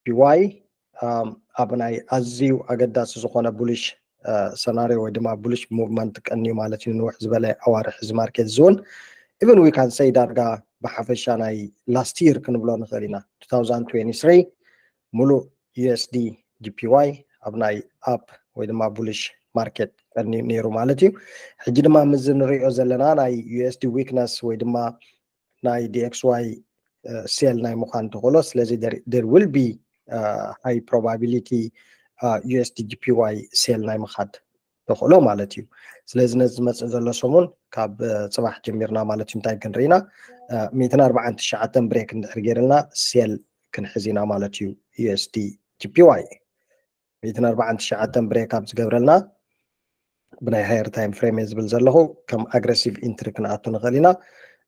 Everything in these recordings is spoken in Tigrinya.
ጂፒዋይ ኣብ ናይ ኣዝዩ ኣገዳሲ ዝኾነ ቡሊሽ ሰናሪዮ ወይ ድማ ቡሊሽ ሙቭመንት ቀንዩ ማለት እዩ። ንውሕ ዝበለ ኣዋርሕ እዚ ማርኬት ዝውን even we can say ዳርጋ ብሓፈሻ ናይ last year ክንብሎ ንኽእል ኢና። two thousand twenty-three ሙሉእ ዩኤስዲ ጂፒዋይ ኣብ ናይ ኣፕ ወይ ድማ ቡሊሽ ማርኬት ቀንዩ ነይሩ ማለት እዩ። ሕጂ ድማ ምዚ ንሪኦ ዘለና ናይ ዩኤስዲ ዊክነስ ወይ ድማ ናይ ዲኤክስዋይ ሴል ናይ ምዃን ተኽእሎ። ስለዚ there will be high probability ዩኤስዲ ጂፒዋይ ሴል ናይ ምኻድ ተኽእሎ ማለት እዩ። ስለዚ ነዚ ዝመፅእ ዘሎ ሰሙን ካብ ፅባሕ ጀሚርና ማለት እዩ እንታይ ክንርኢና? ሚእትን ኣርባዓን ትሽዓተን ብሬክ እንድሕር ገይርልና ሴል ክንሕዝ ኢና ማለት እዩ። ዩኤስዲ ጂፒዋይ ሚእትን ኣርባዓን ትሽዓተን ብሬክ ኣብ ዝገብረልና ብናይ ሃየር ታይም ፍሬም እየ ዝብል ዘለኹ ከም ኣግረሲቭ ኢንትሪ ክንኣቱ ንኽእል ኢና።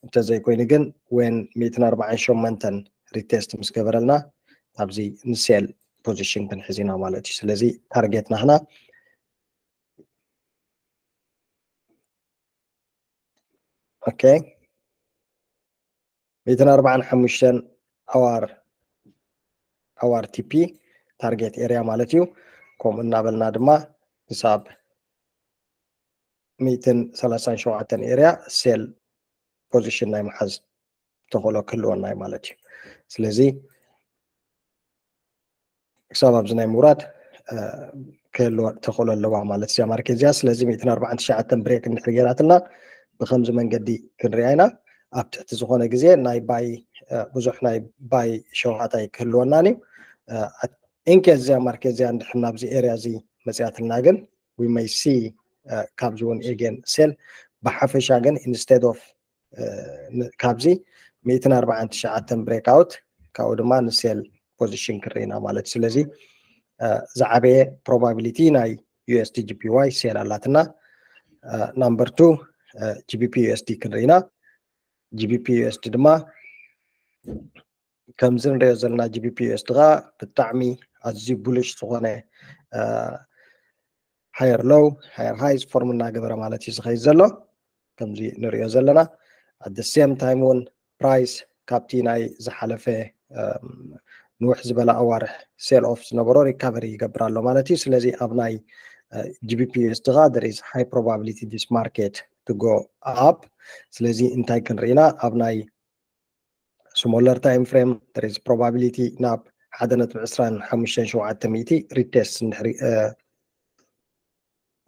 እንተዘይኮይኑ ግን ወን ሚእትን ኣርባዓን ሸሞንተን ሪቴስት ምስ ገበረልና ኣብዚ ንሴል ፖዚሽን ክንሕዝ ኢና ማለት እዩ። ስለዚ ታርጌት ናህና ኦኬ ሚእትን ኣርባዓን ሓሙሽተን ኣዋር ኣዋር ቲፒ ታርጌት ኤሪያ ማለት እዩ። ከምኡ እናበልና ድማ ክሳብ ሚእትን ሰላሳን ሸውዓተን ኤሪያ ሴል ፖዚሽን ናይ ምሓዝ ተኽእሎ ክህልወና እዩ ማለት እዩ። ስለዚ ክሳብ ኣብዚ ናይ ምውራድ ክህልወ ተኽእሎ ኣለዋ ማለት እዚኣ ማርኬት እዚኣ። ስለዚ ሚእትን ኣርባዓን ትሽዓተን ብሬክ እንድሕር ገይራትና ብከምዚ መንገዲ ክንሪኣ ኢና። ኣብ ትሕቲ ዝኾነ ግዜ ናይ ባይ ብዙሕ ናይ ባይ ሸውሃታይ ክህልወናን እዩ። ኢንኬስ እዚኣ ማርኬት እዚኣ እንድሕር ናብዚ ኤሪያ እዚ መፅያትና ግን we may see ካብዚ እውን ኤጌን ሴል ብሓፈሻ ግን instead of ካብዚ ሚእትን ኣርባዓን ትሽዓተን ብሬክ ኣውት ካብኡ ድማ ንሴል ፖዚሽን ክንርኢና ማለት እዩ። ስለዚ ዝዓበየ ፕሮባቢሊቲ ናይ ዩኤስዲ ጂፒዋይ ሴል ኣላትና። ናምበር ቱ ጂቢፒ ዩኤስዲ ክንርኢና። ጂቢፒ ዩኤስዲ ድማ ከምዚ ንሪኦ ዘለና ጂቢፒ ዩኤስዲ ከዓ ብጣዕሚ ኣዝዩ ቡሊሽ ዝኾነ ሃየር ሎው ሃየር ሃይስ ፎርም እናገበረ ማለት እዩ ዝኸይድ ዘሎ። ከምዚ ንሪኦ ዘለና at the same time እውን ፕራይስ ካብቲ ናይ ዝሓለፈ ንውሕ ዝበለ ኣዋርሕ ሴል ኦፍ ዝነበሮ ሪካቨሪ ይገብር ኣሎ ማለት እዩ። ስለዚ ኣብ ናይ ጂቢፒ ዩኤስዲ ከዓ there is high probability this market to go up። ስለዚ እንታይ ክንርኢና ኣብ ናይ ስሞለር ታይም ፍሬም there is probability ናብ ሓደ ነጥቢ ዕስራን ሓሙሽተን ሸውዓተ ሚእቲ ሪቴስት እንድሕሪ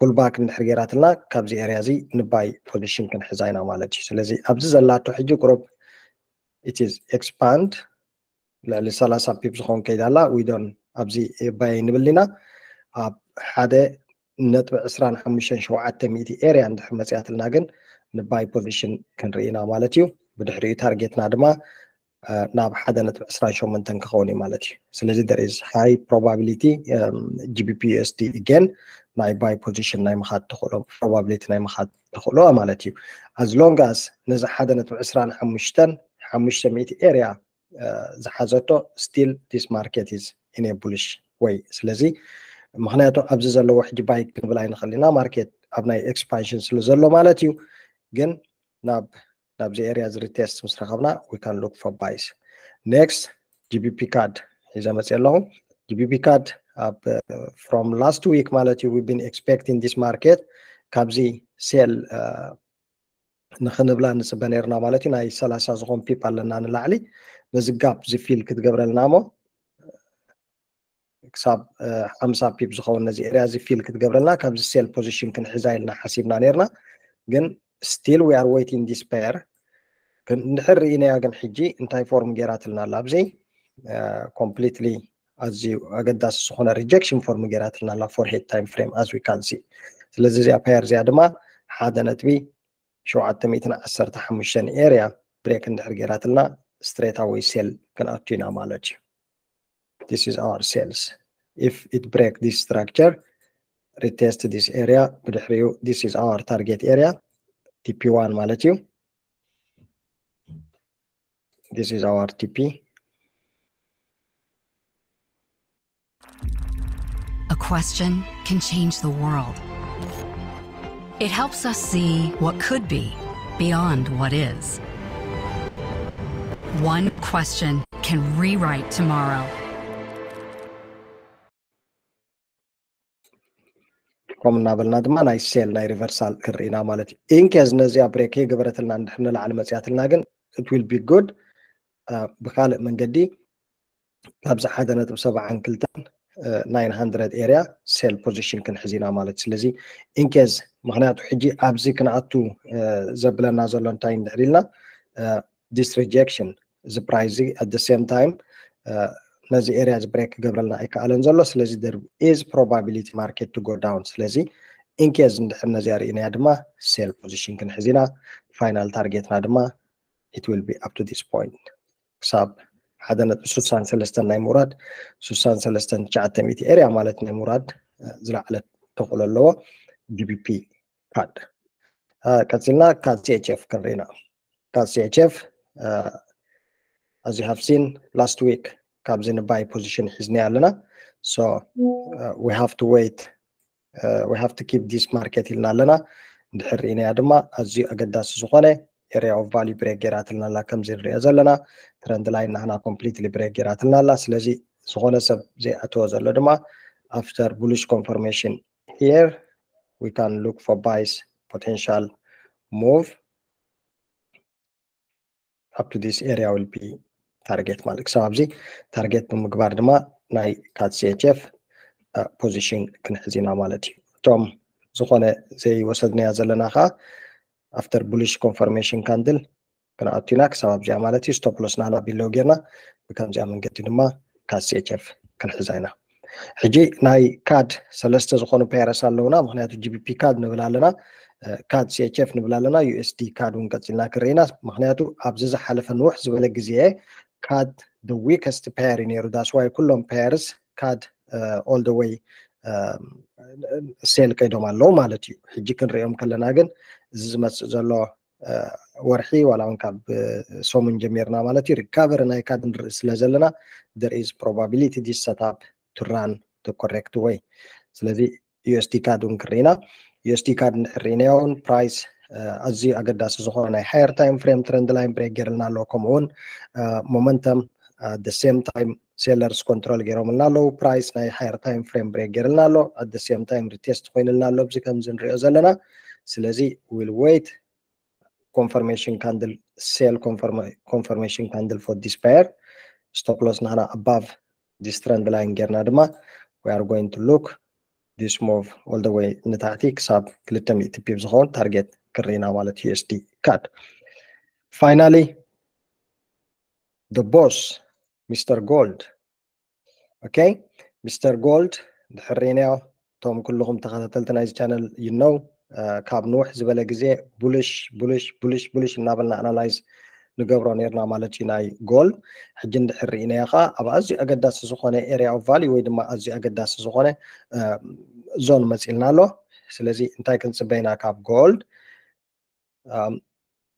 ፑልባክ እንድሕር ገይራትልና ካብዚ ኤሪያ እዚ ንባይ ፖዚሽን ክንሕዛ ኢና ማለት እዩ። ስለዚ ኣብዚ ዘላቶ ሕጂ ቁሩብ it is expand ልዕሊ ሰላሳ ፒፕ ዝኾን ከይዳ ኣላ ዊዶን ኣብዚ ባይ ንብል ኢና። ኣብ ሓደ ነጥቢ ዕስራን ሓሙሽተን ሸውዓተ ሚእቲ ኤሪያ እንድሕር መፅያትልና ግን ንባይ ፖዚሽን ክንርኢ ኢና ማለት እዩ። ብድሕሪኡ ታርጌትና ድማ ናብ ሓደ ነጥቢ ዕስራን ሸሞንተን ክኸውን እዩ ማለት እዩ። ስለዚ there is high probability ጂቢፒ ዩኤስዲ again ናይ ባይ ፖዚሽን ናይ ምኻድ ተኽእሎ ፕሮባቢሊቲ ናይ ምኻድ ተኽእሎ ማለት እዩ። As long as ነዚ ሓደ ነጥቢ ዕስራን ሓሙሽተን ሓሙሽተ ሚእቲ ኤሪያ ዝሓዘቶ still this market is in a bullish way። ስለዚ ምክንያቱ ኣብዚ ዘለዎ ሕጂ ባይ ክንብል ኣይንኽእል ኢና። ማርኬት ኣብ ናይ ኤክስፓንሽን ስለ ዘሎ ማለት እዩ። ግን ናብ ናብዚ ኤሪያ እዚ ሪቴስት ምስ ረኸብና we can look for buys። Next ጂቢፒ ካድ ሒዘ መፅእ ኣለኹ። ጂቢፒ ካድ ኣብ from last week ማለት እዩ we've been expecting this market ካብዚ ሴል ንክንብላ ንፅበ ነርና ማለት እዩ። ናይ ሰላሳ ዝኾን ፒፕ ኣለና ንላዕሊ ነዚ ጋፕ እዚ ፊል ክትገብረልና እሞ ክሳብ ሓምሳ ፒፕ ዝኸውን ነዚ ኤሪያ እዚ ፊል ክትገብረልና ካብዚ ሴል ፖዚሽን ክንሕዛ ኢልና ሓሲብና ነርና። ግን still we are waiting this pair እንድሕር ርኢናያ ግን ሕጂ እንታይ ፎርም ገይራትልና ኣላ ኣብዚ ኮምፕሊትሊ ኣዝዩ ኣገዳሲ ዝኾነ ሪጀክሽን ፎርም ገይራትልና ኣላ for head time frame as we can see። ስለዚ እዚኣ ፓየር እዚኣ ድማ ሓደ ነጥቢ ሸውዓተ ሚእትን ዓሰርተ ሓሙሽተን ኤሪያ ብሬክ እንድሕር ገይራትልና ስትሬት ኣወይ ሴል ክንኣቱ ኢና ማለት እዩ። This is our sales. If it break this structure retest this area ብድሕሪኡ this is our target area ቲፒ ዋን ማለት እዩ። This is our ቲፒ A question can change the world. It helps us see what could be beyond what is. One question can rewrite tomorrow. ከምኡ እናበልና ድማ ናይ sell ናይ reversal ክንርኢ ኢና ማለት እዩ። In case ነዚኣ break ከይገበረትልና እንድሕር ንላዕሊ መፅያትልና ግን it will be good። ብካልእ መንገዲ ካብዚ ሓደ ነጥቢ ሰብዓን ክልተን nine hundred area sell position ክንሕዝ ኢና ማለት እዩ። ስለዚ in case ምክንያቱ ሕጂ ኣብዚ ክንኣቱ ዘብለና ዘሎ እንታይ እንድሕር ኢልና this rejection እዚ price እዚ at the same time ነዚ area እዚ break ክገብረልና ኣይከኣለን ዘሎ። ስለዚ there is probability market to go down። ስለዚ in case እንድሕር ነዚኣ ርኢናያ ድማ sell position ክንሕዝ ኢና። Final target ና ድማ it will be up to this point ክሳብ ሓደ ነጥቢ ስሳን ሰለስተን ናይ ምውራድ ስሳን ሰለስተን ትሽዓተ ሚእቲ area ማለት ናይ ምውራድ ዝለዓለ ተኽእሎ ኣለዎ። GBP CAD ቀፂልና CAD CHF ክንርኢና። CAD CHF as you have seen last week ካብዚ ን buy position ሒዝናያ ኣለና። So we have to wait we have to keep this market ኢልና ኣለና። እንድሕር ርኢናያ ድማ ኣዝዩ ኣገዳሲ ዝኾነ area of value break ገይራትልና ኣላ። ከምዚ ንሪኦ ዘለና trend line ናህና completely break ገይራትልና ኣላ። ስለዚ ዝኾነ ሰብ ዘይኣተወ ዘሎ ድማ after bullish confirmation here we can look for buys potential move up to this area will be target ማለት ክሳብ ኣብዚ target ብምግባር ድማ ናይ CAD CHF position ክንሕዝ ኢና ማለት እዩ። እቶም ዝኾነ ዘይወሰድናያ ዘለና ከዓ after bullish confirmation candle ክንኣቱ ኢና ክሳብ ኣብዚኣ ማለት እዩ። Stop loss ናና below ጌርና ብከምዚኣ መንገዲ ድማ CAD CHF ክንሕዛ ኢና። ሕጂ ናይ CAD ሰለስተ ዝኾኑ pairs ኣለውና። ምክንያቱ GBP CAD ንብል ኣለና፣ CAD CHF ንብል ኣለና፣ USD CAD እውን ቀፂልና ክርኢና። ምክንያቱ ኣብዚ ዝሓለፈ ንውሕ ዝበለ ግዜ CAD the weakest pair እዩ ነይሩ። That's why ኩሎም pairs CAD all the way sell ከይዶም ኣለዉ ማለት እዩ። ሕጂ ክንሪኦም ከለና ግን እዚ ዝመፅእ ዘሎ ወርሒ ዋላ እውን ካብ ሰሙን ጀሚርና ማለት እዩ recovery ናይ CAD ንርኢ ስለ ዘለና there is probability this setup to run the correct way። ስለዚ USD CAD እውን ክርኢና። USD CAD እንድሕር ርኢናዮ እውን price ኣዝዩ ኣገዳሲ ዝኾነ ናይ higher time frame trend line break ገይርልና ኣሎ። ከምኡ እውን momentum at the same time sellers control ገይሮምልና ኣለዉ። Price ናይ higher time frame break ገይርልና ኣሎ። At the same time retest ኮይንልና ኣሎ ኣብዚ ከምዚ ንሪኦ ዘለና። ስለዚ will wait confirmation candle sell confirmation candle for this pair stop loss ናህና above this trend line ጌርና ድማ we are going to look this move all the way ንታሕቲ ክሳብ ክልተ ሚእቲ pip ዝኸውን target ክርኢና ማለት USD CAD። Finally the boss Mister Gold okay Mister Gold ድሕር ርኢናዮ እቶም ኩልኹም ተኸታተልቲ ናይዚ channel you know ካብ ንውሕ ዝበለ ግዜ bullish bullish bullish bullish እናበልና analyze ንገብሮ ነርና ማለት እዩ ናይ gold። ሕጂ እንድሕር ርኢናዮ ከዓ ኣብ ኣዝዩ ኣገዳሲ ዝኾነ area of value ወይ ድማ ኣዝዩ ኣገዳሲ ዝኾነ zone መፂልና ኣሎ። ስለዚ እንታይ ክንፅበይና ካብ gold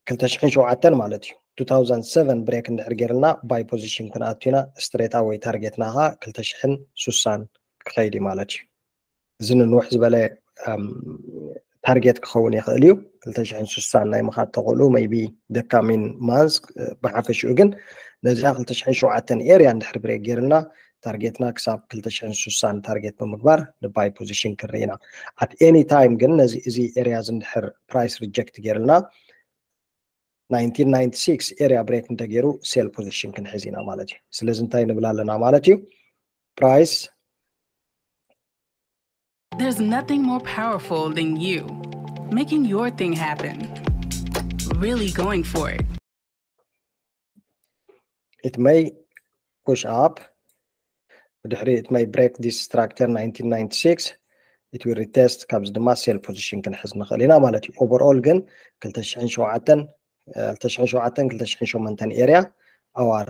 ክልተ ሽሕን ሸውዓተን ማለት እዩ two thousand seven break እንድሕር ገይርልና buy position ክንኣቱ ኢና። Straight away target ና ከዓ ክልተ ሽሕን ስሳን ክኸይድ እዩ ማለት እዩ። እዚ ንንውሕ ዝበለ target ክኸውን ይኽእል እዩ። ክልተ ሽሕን ስሳን ናይ ምኻድ ተኽእሉ maybe the coming months ብሓፈሽኡ ግን ነዚኣ ክልተ ሽሕን ሸውዓተን area እንድሕር break ገይርልና target ና ክሳብ ክልተ ሽሕን ስሳን target ብምግባር ን buy position ክንርኢ ኢና። At any time ግን ነዚ እዚ area እዚ እንድሕር price reject ገይርልና nineteen ninety-six area break እንተገይሩ sell position ክንሕዝ ኢና ማለት እዩ። ስለዚ እንታይ ንብል ኣለና ማለት እዩ? Price There's nothing more powerful than you making your thing happen. Really going for it. It may push up. ብድሕሪ it may break this structure nineteen ninety-six. It will retest ካብዚ ድማ sell position ክንሕዝ ንኽእል ኢና ማለት እዩ። Overall ግን ክልተ ሽሕን ሸውዓተን ክልተ ሽሕን ሸውዓተን ክልተ ሽሕን ሸሞንተን area our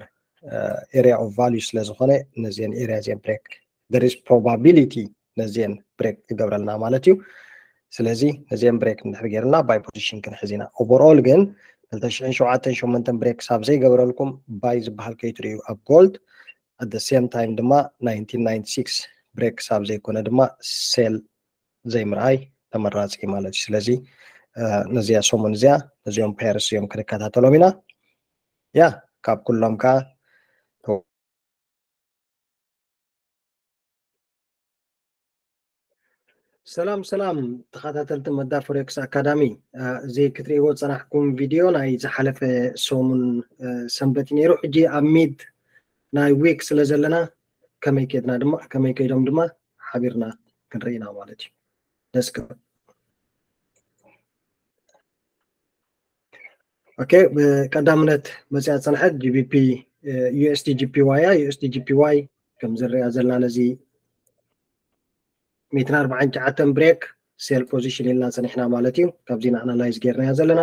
area of value ስለ ዝኾነ ነዚአን area እዚአን break there is probability ነዚአን break ክገብረልና ማለት እዩ። ስለዚ ነዚአን break እንድሕር ገይርና buy position ክንሕዝ ኢና። Overall ግን ክልተ ሽሕን ሸውዓተን ሸሞንተን break ክሳብ ዘይገበረልኩም buy ዝበሃል ከይትርእዩ ኣብ gold። At the same time ድማ nineteen ninety-six break ክሳብ ዘይኮነ ድማ sell ዘይምርኣይ ተመራፂ ማለት እዩ። ስለዚ ነዚኣ ሰሙን እዚኣ ነዚኦም pairs እዮም ክንከታተሎም ኢና። ያ ካብ ኩሎም ከዓ ሰላም ሰላም ተኸታተልቲ መዳ ፎሬክስ ኣካዳሚ፣ እዚ ክትርእይዎ ዝጸናሕኩም ቪድዮ ናይ ዝሓለፈ ሰሙን ሰንበት እዩ ነይሩ። ሕጂ ኣብ ሚድ ናይ ዊክ ስለ ዘለና ከመይ ከድና ድማ ከመይ ከይዶም ድማ ሓቢርና ክንርኢ ኢና ማለት እዩ። ደስከ ኦኬ፣ ብቀዳምነት መፅያ ዝፀንሐት ጂቢፒ ዩኤስዲ ጂፒዋይ እያ። ዩኤስዲ ጂፒዋይ ከም ዝረኣ ዘለና ነዚ ሚእትን ኣርባዓን ትሽዓተን ብሬክ ሴል ፖዚሽን ኢልና ፀኒሕና ማለት እዩ። ካብዚ ንኣናላይዝ ጌርናዮ ዘለና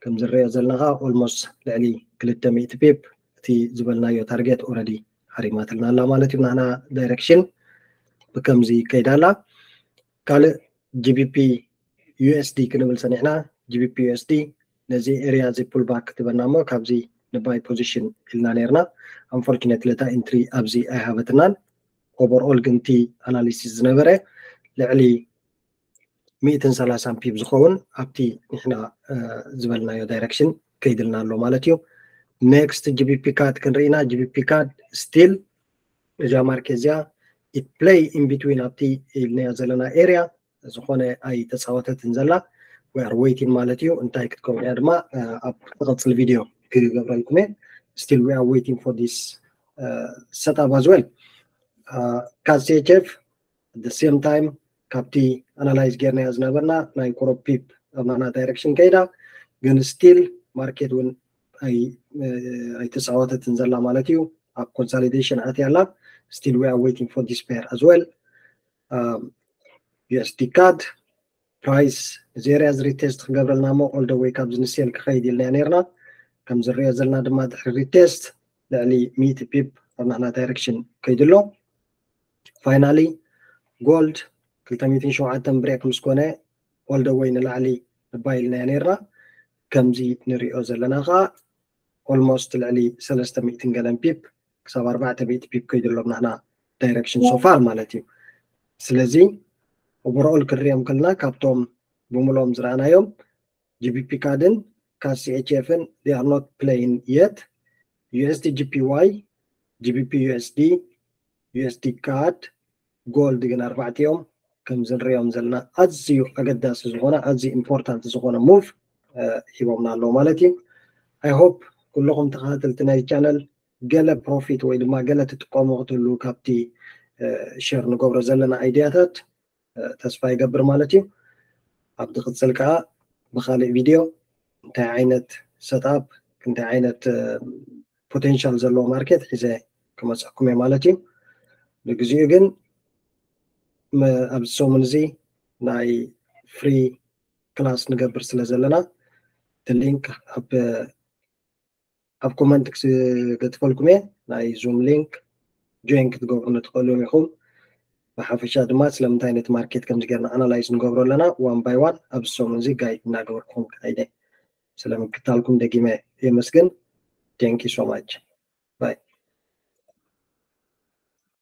ከም ዝረኦ ዘለና ከዓ ኦልሞስት ልዕሊ ክልተ ሚእቲ ፒፕ እቲ ዝበልናዮ ታርጌት ኦረዲ ሓሪማትልና ኣላ ማለት እዩ። ናና ዳይሬክሽን ብከምዚ ከይዳ ኣላ። ካልእ ጂቢፒ ዩኤስዲ ክንብል ሰኒሕና። ጂቢፒ ዩኤስዲ ነዚ ኤሪያ እዚ ፑል ባክ ክትበና እሞ ካብዚ ንባይ ፖዚሽን ኢልና ነርና። ኣንፎርቹኔትሊ እታ ኢንትሪ ኣብዚ ኣይሃበትናን። ኦቨርኦል ግን እቲ ኣናሊሲስ ዝነበረ ልዕሊ ሚእትን ሰላሳን ፒፕ ዝኸውን ኣብቲ ንሕና ዝበልናዮ ዳይሬክሽን ከይድልና ኣሎ ማለት እዩ። ኔክስት ጂቢፒ ካድ ክንርኢና። ጂቢፒ ካድ ስቲል እዛ ማርኬት እዚኣ ኢት ፕሌይ ኢን ቢትዊን ኣብቲ ኢልናዮ ዘለና ኤሪያ ዝኾነ ኣይተፃወተትን ዘላ። We are waiting ማለት እዩ። እንታይ ክትከውን እያ ድማ ኣብ ትቐፅል ቪድዮ ክገብረልኩም እየ። Still we are waiting for this setup as well። ካዝ ሲኤችኤፍ the same time ካብቲ ኣናላይዝ ጌርናዮ ዝነበርና ናይ ቁሩብ ፒፕ ኣብ ናና ዳይሬክሽን ከይዳ፣ ግን ስቲል ማርኬት እውን ኣይተፃወተትን ዘላ ማለት እዩ። ኣብ ኮንሳሊዴሽን ኣትያ ኣላ። Still we are waiting for this pair as well። ዩኤስዲ ካድ ፕራይስ እዚ ኤሪያ እዚ ሪቴስት ክገብረልና እሞ ኦል ደ ወይ ካብዚ ንሴል ክኸይድ ኢልና ነርና። ከም ዝረኦ ዘለና ድማ ድሕሪ ሪቴስት ልዕሊ ሚእቲ ፒፕ ኣብ ናና ዳይሬክሽን ከይዱ ኣሎ። ፋይናሊ ጎልድ ክልተ ሚእትን ሸውዓተን ብሬክ ምስ ኮነ ኦል ደ ወይ ንላዕሊ ንባይ ኢልና ነርና። ከምዚ ንሪኦ ዘለና ከዓ ኦልሞስት ልዕሊ ሰለስተ ሚእትን ገለን ፒፕ ክሳብ ኣርባዕተ ሚእቲ ፒፕ ከይዱ ኣሎ ኣብ ናና ዳይሬክሽን ሶፋር ማለት እዩ። ስለዚ ኦቨርኦል ክንሪኦም ከለና ካብቶም ብምሎም ዝረኣናዮም ጂቢፒ ካድን ካዝ ሲኤችኤፍን they are not playing yet። ዩኤስዲ ጂፒዋይ፣ ጂቢፒ ዩኤስዲ፣ ዩኤስዲ ካድ፣ ጎልድ ግን ኣርባዕቲኦም ከም ዝንሪኦም ዘለና ኣዝዩ ኣገዳሲ ዝኾነ ኣዝዩ ኢምፖርታንት ዝኾነ ሙቭ ሂቦምና ኣለዉ ማለት እዩ። I hope ኩልኹም ተኸታተልቲ ናይ ቻነል ገለ ፕሮፊት ወይ ድማ ገለ ትጥቀሙ ክትህሉ ካብቲ ሸር ንገብሮ ዘለና ኣይዲያታት ተስፋ ይገብር ማለት እዩ። ኣብ ዝቕፅል ከዓ ብካሊእ ቪድዮ እንታይ ዓይነት ሰትኣፕ እንታይ ዓይነት ፖቴንሻል ዘለዎ ማርኬት ሒዘ ክመፀኩም እየ ማለት እዩ። ንግዚኡ ግን ኣብዚ ሰሙን እዚ ናይ ፍሪ ክላስ ንገብር ስለ ዘለና እቲ ሊንክ ኣብ ኣብ ኮመንት ክገጥፈልኩም እየ። ናይ ዙም ሊንክ ጆይን ክትገብሩ ንትኽእሉ ኢኹም። ብሓፈሻ ድማ ስለምንታይ ነቲ ማርኬት ከምዚ ጌርና ኣናላይዝ ንገብሮ ኣለና ዋን ባይ ዋን ኣብዚ ሰሙን እዚ ጋይድ እናገበርኩም ክኸይደ። ስለምክታልኩም ደጊመ የመስግን። Thank you so much. Bye.